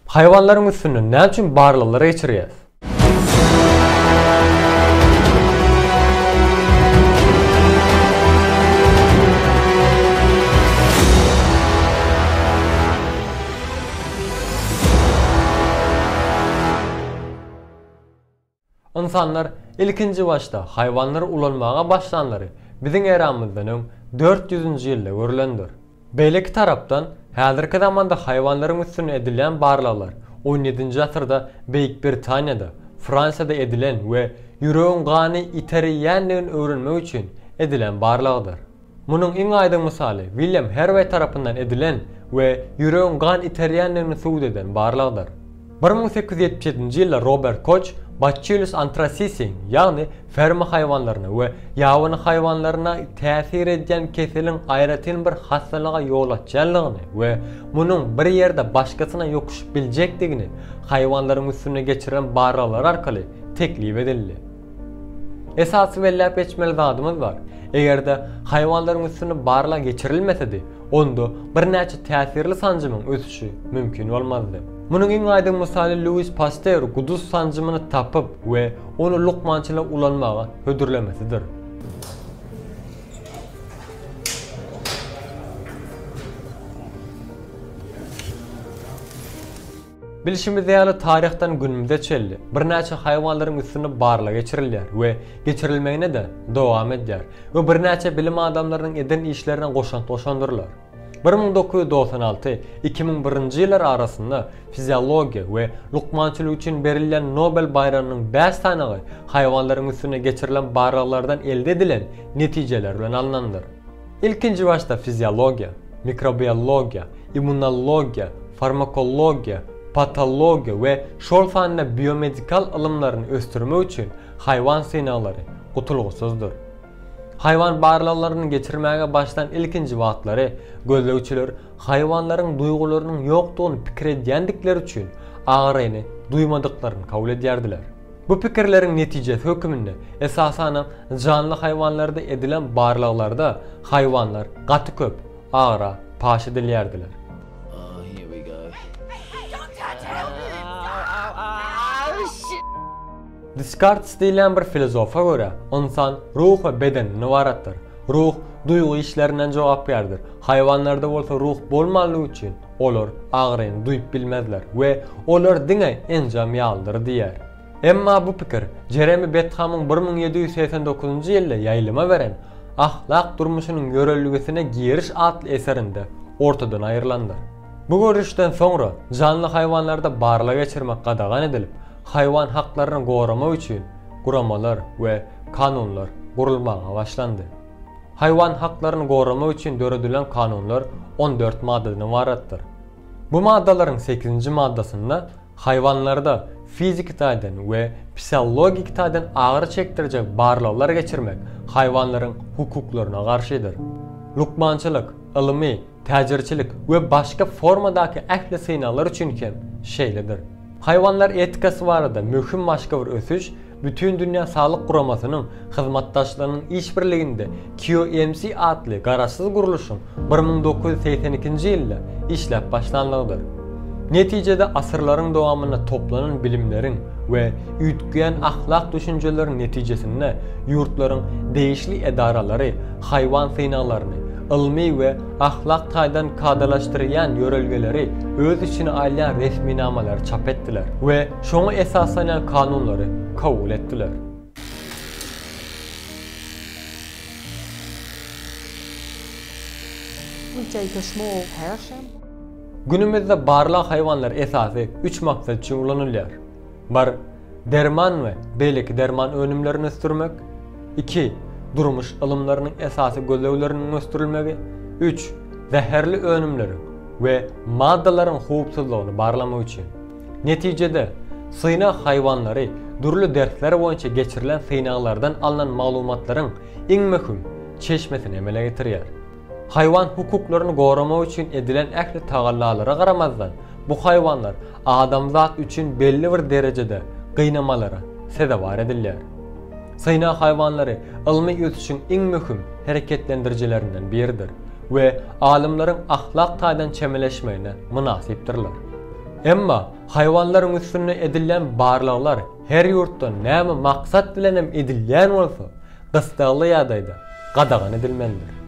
Haýwanlaryň üstünde näme üçin barlaglar geçirýäs? Ynsanlar ilkinji başda haýwanlary ulanmaga başlanlary biziň eramyzdan öň 400-nji ýylda görlendir. Beýleki tarapdan, häzirki zamanda haýwanlaryň üstünde edilýän barlaglar on ýedinji asyrda Beýik Britaniýada, Fransiýada edilen we ýüregiň gany iterýändigini öwrenmek üçin edilen barlagdyr. Munuň iň aýdyň mysaly William Herweý tarapyndan edilen we ýüregiň gan iterýändigini subut eden barlagdyr. 1877-nji ýylda Robert Koç Bacillus anthracis-iň, ýagny ferma haýwanlaryna we ýabany haýwanlaryna täsir edýän keseliň aýratyn bir hassalyga ýol açýanlygyny we munuň bir ýerde başgasyna ýokuşyp biljekdigini haýwanlaryň üstünde geçiren barlaglary arkaly teklip edildi. Esasy belläp geçmeli zadymyz bar. Eger-de haýwanlaryň üstünde barlag geçirilmesedi, onda birnäçe täsirli sanjymyň ösüşi mümkin bolmazdy. Munuň iň aýdyň mysaly Luis Pasteur guduz sanjymyny tapyp we ony lukmançylyga ulanmaga hödürlemesidir. Bilşimiz ýaly taryhdan günümize çenli birnäçe haýwanlaryň üstünde barlag geçirilýär we geçirilmegine-de dowam edýär we birnäçe bilim adamlarynyň eden işlerine goşant goşandyrlar. 1996, 2001-nji ýyllar arasynda fiziologiýa we lukmançylyk üçin berilýän Nobel baýragynyň bäş sanagy haýwanlaryň üstünde geçirilen barlaglardan elde edilen netijeler bilen alnandyr. Ilkinji başda fiziologiýa, mikrobiologiýa, immunologiýa, farmakologiýa, patologiýa we şol sanda biomedikal ylymlaryny ösdürmek üçin haýwan synaglary gutulgysyzdyr. Haýwan barlaglaryny geçirmäge başlan ilkinji wagtlary gözlegçiler haýwanlaryň duýgularynyň ýokdugyny pikir edýändikleri üçin agyryny duýmadyklaryny kabul edýärdiler. Bu pikirleriň netijesi höküminde, esasanam janly haýwanlarda edilen barlaglarda haýwanlar gaty köp agyra paş edilýärdiler. Deskartes diýilýän bir filozofa görä, ynsan ruh we bedenden ybaratdyr. Ruh duýgy işlerinden jogapkärdir. Haýwanlarda bolsa ruh bolmanlygy üçin, Olar agyryny duýup bilmezler we olar diňe enjam ýalydyr diýýär. Emma bu pikir Jeremi Bethamyň 1789-njy ýylda ýaýlyma beren Ahlak durmuşynyň ýörelgesine giriş atly eserinde ortadan aýrylandyr. Bu görüşden soňra janly haýwanlarda barlag geçirmek gadagan edilip, haýwan haklaryny goramak üçin guramalar we kanunlar gurulmaga başlandy. Haýwan haklaryny goramak üçin döredilen kanunlar 14 maddadan ybaratdyr. Bu maddalaryň sekizinji maddasynda haýwanlarda fiziki taýdan we psihologik taýdan agyry çekdirjek barlaglar geçirmek haýwanlaryň hukuklaryna garşydyr. Lukmançylyk, ylmy, täjirçilik we başga formadaky ähli synaglar üçin hem şeýledir. Haýwanlar etikasy barada möhüm başga bir ösüş Bütindünýä Saglyk Guramasynyň hyzmatdaşlarynyň işbirliginde QMC atly garaşsyz gurluşyň 1982-nji ýylda işläp başlanlygydyr. Netijede asyrlaryň dowamynda toplanan bilimleriň we üýtgeýän ahlak düşünjeleriň netijesinde ýurtlaryň degişli edaralary haýwan synaglaryny ylmy we ahlak taýdan kadalaşdyrýan ýörelgeleri öz içine alýan resminamalary çap etdiler we şoňa esaslanýan kanunlary kabul etdiler. Günümizde barlag haýwanlary esasy üç maksat üçin ulanylýar. Bir, derman we beýleki derman önümlerini ösdürmek. Iki, durmuş ylymlarynyň esasy gözlegleriniň ösdürilmegi. Üç, zäherli önümleriň we maddalaryň howpsuzlygyny barlamak üçin. Netijede, synag haýwanlary dürli dersler boýunça geçirilen synaglardan alnan maglumatlaryň iň möhüm çeşmesini emele getirýär. Haýwan hukuklaryny goramak üçin edilen ähli tagallalara garamazdan, bu haýwanlar adamzat üçin belli bir derejede gynamalara sezewar edilýär. Synag haýwanlary ylmy ösüşiň iň möhüm hereketlendirijilerinden biridir we alymlaryň ahlak taýdan çemeleşmegine mynasypdyrlar. Emma haýwanlaryň üstünde edilýän barlaglar her ýurtda näme maksat bilenem edilýän bolsa, gyssagly ýagdaýda gadagan edilmelidir.